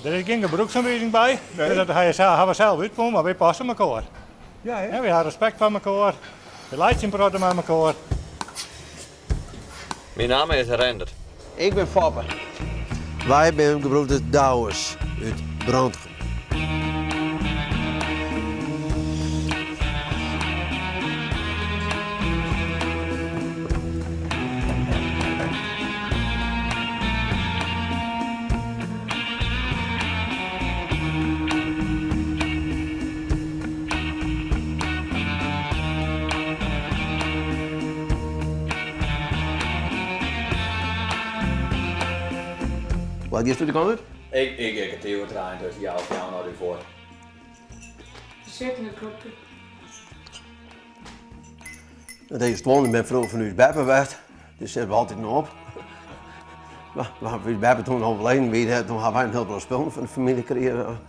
Der is gjin gebrûksoanwizing by, dus dat hawwe we sels útfûn, mar wy passe mekoar. Ja, hè? Wy ha respekt foar mekoar, wy laitsje in protte mei mekoar. Myn namme is Rendert. Ik bin Foppe. Wy binne gebroeders Douwes út Brantgum. Wat giest de kant út? Ik ik ik it eeuw trein dus ja of jou noch derfoar. Zit in het kopje. Deze stuollen binne froeger fan ús beppe west. Dus sitte we altyd noch op. Mar ús beppe toen overleden wie, toen ha wy in hiel protte spullen fan de famylje krigen.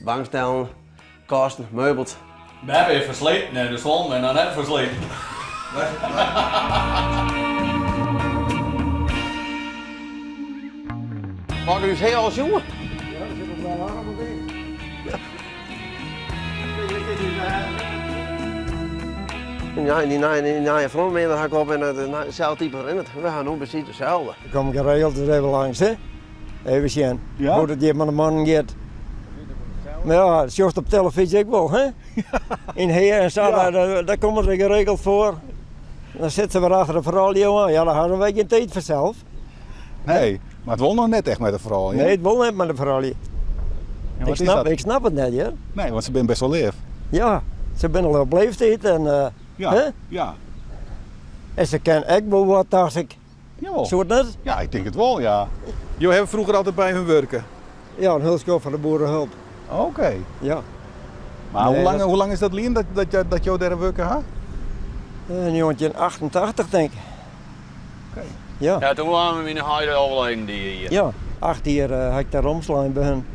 Bankstellen, kasten, meubels. Beppe is fersliten en de stuollen binne noch net fersliten. Hat ús hea al sjoen? Ja, der sit wel warm op in. Ja, dy nije frontmeter ha ik op en itselde type rint. We ha no presys itselde. Ik kom geregeld ris even langs, hè. Even sjen hoe't it hjir mei de mannen giet. Mar ja, dat sjochst op telefyzje ek wol, hè? Yn Hea en sa, dêr komme se geregeld foar. Dan sitte se wer achter de froulju oan. Ja, dan ha se wer gjin tiid fansels. Nee, mar it wol noch net echt mei de froulju. Nee, it wol net mei de froulju. En wat is dat? Ik snap it net, hear. Nee, want se binne best wol leaf. Ja, se binne al op leeftiid en Ja, hè? ja. En se kin ek wol wat, tocht ik. Jawol. Soe it net? Ja, ik tink it wol, ja. Jo hawwe froeger altyd by hun wurke? Ja, in hiel skoft foar de boerehulp. Oké. Ja. Mar hoe Nee, lang, dat- hoe lang is dat lyn dat, dat, dat jo dêr wurke ha? 1988 tink ik. Oké. Ja. Ja, toen waarden myn heit overleden dy jier. Ja, 8 jier ha ik dêr omslein by hun.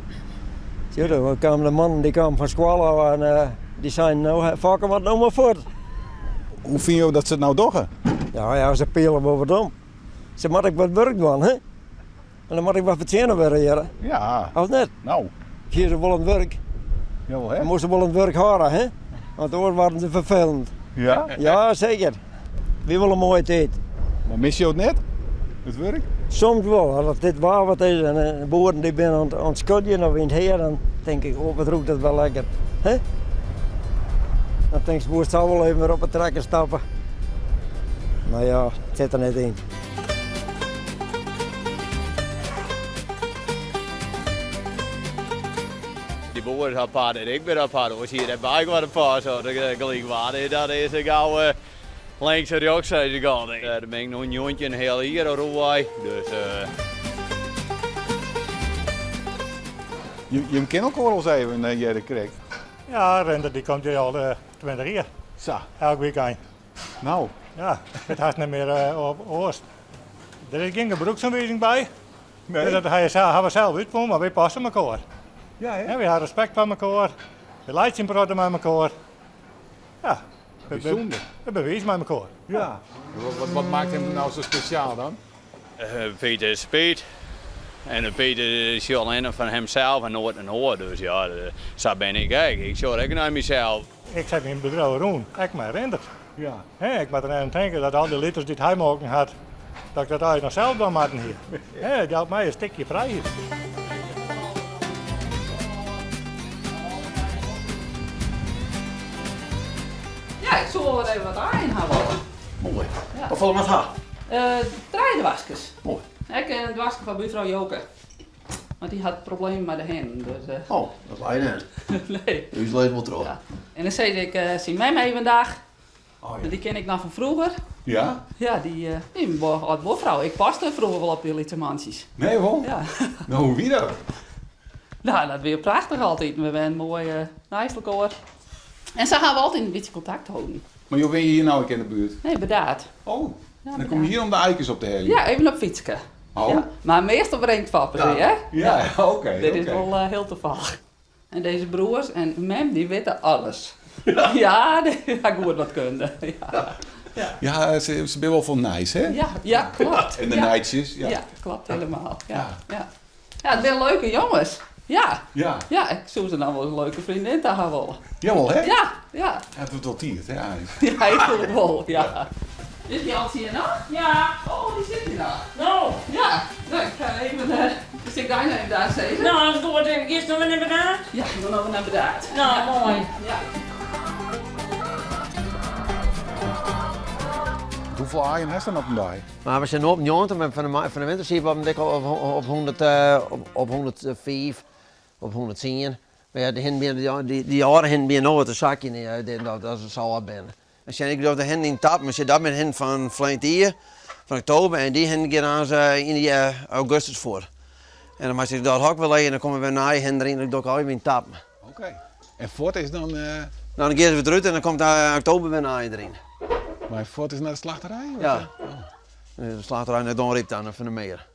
Sjoch, doe kamen de mannen dy kamen fan skoalle ôf en dy seinen, no Fokke moat no mar fuort. Hoe fine jo dat se it no dogge? Ja, ja, se piele wol wat om. Se moat ek wat wurk dwaan, hè? En dan moat ek wat fertsjinne wurde hjir. Ja. Of net? No. Hier se wol oan it wurk. Jawol, hè? Dan moast se wol oan it wurk hâlde, hè? Want oars waarden se ferfelend. Ja? Ja, seker. Wie wol in moaie tiid. Mar misse jo it net? It wurk? Soms wol. As it dit waar wat is en de boeren dy binne oan it skodzjen of yn it hea, dan tink ik, oh wat rûkt dat wol lekker. Hè? Dan tinkst, boer sil wol even wer op de trekker stappe. Mar ja, it sit der net yn. Dy boer is apart en ik bin apart. Oars hie der by wat in pas. Gelyk waar is dat is ik gau links en rjochts sei ik altyd. Dêr bin ik no 19 heal jier al oerwei. Dus. Jim kin elkoar al ris even hearre krekt. Ja, Rendert dy komt hjir al 20 jier. Sa. Elk wykein. No. Ja, it hast net mear op oars. Der is gjin gebrûksoanwizing by. Nee. Dus dat ha we sels útfûn, mar wy passe mekoar. Ja, hè? Wy ha respekt foar mekoar. Wy laitsje in protte mei mekoar. Ja. Bysûnder. We binne wiis mei mekoar. Ja. Wat, wat maakt him nou sa spesjaal dan? Piet is Piet. En Piet is allinne fan himsels en noait in oar. Dus ja, sa bin ik ek. Ik sjoch ek nei mysels. Ik set myn bedriuw rûn, ek mei Rendert. Ja. Hè, ik moat der net oan tinke dat al dy liters dy't hy molken hat, dat ik dat allegear noch sels dwaan moatten hie. Hè, it jout my in stikje frijheid. Ja, ik soe wol wer even wat aaien ha wolle. Moai. Ja. Wat folle moat ha? Trije doaskes. Moai. Ek in doaske foar buurfrou Joke. Want dy hat problemen mei de hinnen. Dus, Oh, dat lei net. Nee. Us leit wol troch. Ja. En dan sis ik syn mem even dag. Oh, ja. Dy ken ik noch fan froeger. Ja? Ja, dy, dy âld buorfrou. Ik paste froeger wol op dy lytse mantsjes. Nee, wol? Ja. No, hoe wie dat? No, dat wie prachtich altyd. We wennen moai neist elkoar. En sa ha we altyd in bytsje kontakt holden. Mar jo wenje hjir no ek yn de buert? Nee, Burdaard. Oh, Ja, dan kom je hier om de eikes op te heljen? Ja, even op fytske. Oh. Ja. Mar meastal bringt Foppe se, hè? Ja, oké. Dit is oké. wol hiel tafallich. En dizze broers en mem, dy witte alles. Ja, dy ha goed wat kunde. Ja. Ja. Ja, se binne wol fan nijs, hè? Ja, ja, klopt. En de Ja. nijtsjes, ja. Ja, klopt helemaal. Ja, ja. Ja, it binne leuke jonges. Ja. Ja. Ja, ik soe se dan wol in leuke freondin ta ha wolle. Jawol, hè? Ja, ja. Ja, it wurdt wol tiid, hè, eins. Ja, ik fûn it wol, ja. Is dy Altsje hjir noch? Ja. Oh, dy sit hjir noch. No. Ja, no, ik ga even, dus ik dei noch even dag sizze. No, is goed. Giest no wer nei Burdaard? Ja, ik gean no wer nei Burdaard. No, moai. Ja. Hoefolle aaien hast dan op in dei? Mar we sitte no op 90, mar fan de winter sieten we op in dikke op 100, op 105, op 110. Mar ja, de hinnen binne, dy âlde hinnen binne no wat te sakjen, dat se sa âld binne. En sjen, ik doch de hinnen yn tappen, sjoch dat binne hinnen fan ferline jier, fan oktober, en dy hinnen gean aanst yn augustus fuort. En dan moat ik dat hok wer leegje en dan komme wer nije hinnen deryn en dat doch ik allegear yn tappen. Oké. En fuort is dan? Dan gean se wer derút en dan komt yn oktober wer nije deryn. Mar fuort is nei de slachterij? Ja. De slachterij nei Dronryp ta, fan de Meer.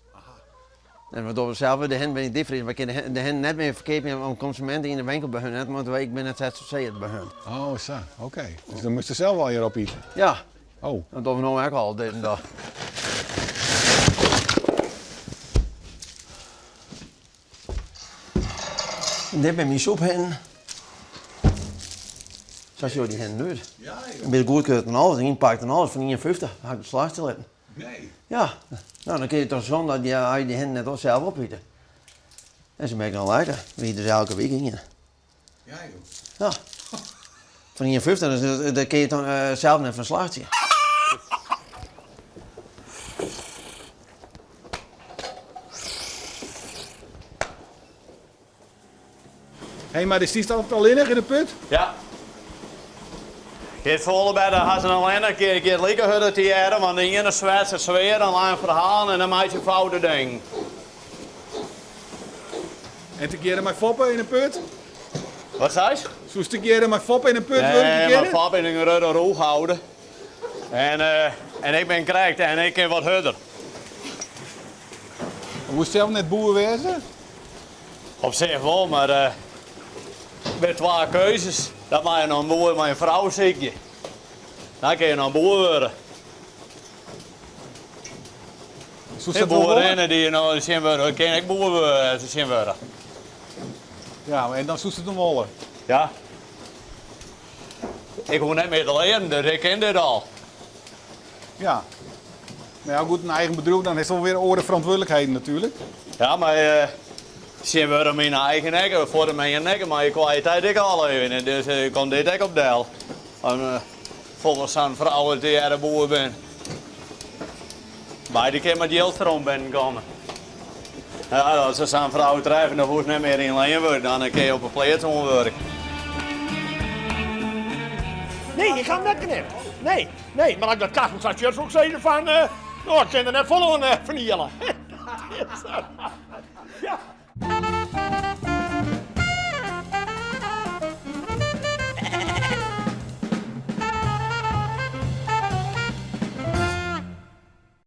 En we dogge sels de hinnen by diefvries. We kinne de hinnen net mear ferkeapje oan konsuminten yn de winkel by hun net, want ik bin net sertifisearre by hun. Oh sa, oké. Dus dan moatst der sels allegear op ite? Ja. Oh. Dat dogge we no ek al, dit en dat. En dit binne myn sûphinnen. Sa sjogge dy hinnen út. Ja, joh. Ik bin goedkeurd en alles, ynpakt en alles, fan 51 ha ik de slachtsje litten. Nee. Ja, no dan kin je toch sjen dat je dy hinnen net sels opite. En se binne noch lekker. We ite dus elke wike ien. Ja joh. Ja. Fan 51, dus dêr kin je dan sels net fan slachtsje. Hé, mar stiest altyd allinnich yn de put? Ja. Giet folle better as in allinnich. Giet like hurd te hearren, want de iene swetst swear en lang ferhalen en dan meitsje foute dingen. En tegearre mei Foppe yn de put? Wat seist? Soest tegearre mei Foppe yn de put wurkje Nee, kinne? mar Foppe is in grutte rûchhouder. En, en ik bin krekt en ik kin wat hurder. Woest sels net boer wêze? Op sich wol, mar der binne twa keuzes. Dan moatte je noch in boer mei in frou sykje. Dan kinne je noch boer wurde. Soest De dat wol wolle? boerinne dy't no tsjin wurde, kin ek boer wurde tsjin wurde. Ja, en dan soest it dan wolle? Ja. Ik hoech net mear te learen, dus ik kin dit al. Ja. Mar ja, goed, in eigen bedriuw, dan hast wol wer oare ferantwurdlikheden natuerlik. Ja, mar tsjintwurdich myn eigen ek, foar de myn nekke, mar je kwaliteit ek al even. Dus komt dit ek op del. Om folgens sa'n frou it tegearre boer bin. Beide kin mei jildstroom binnenkomme. Ja, as se sa'n frou treffe, dan hoechst net mear yn lean wurden, dan kin je op 'e pleats oan wurk. Nee, ik ha him net knipt. Nee, nee, mar as ik dat kachel sa sjoch, soe ik sizze fan, no, ik kin der net folle oan ferniele. Ja.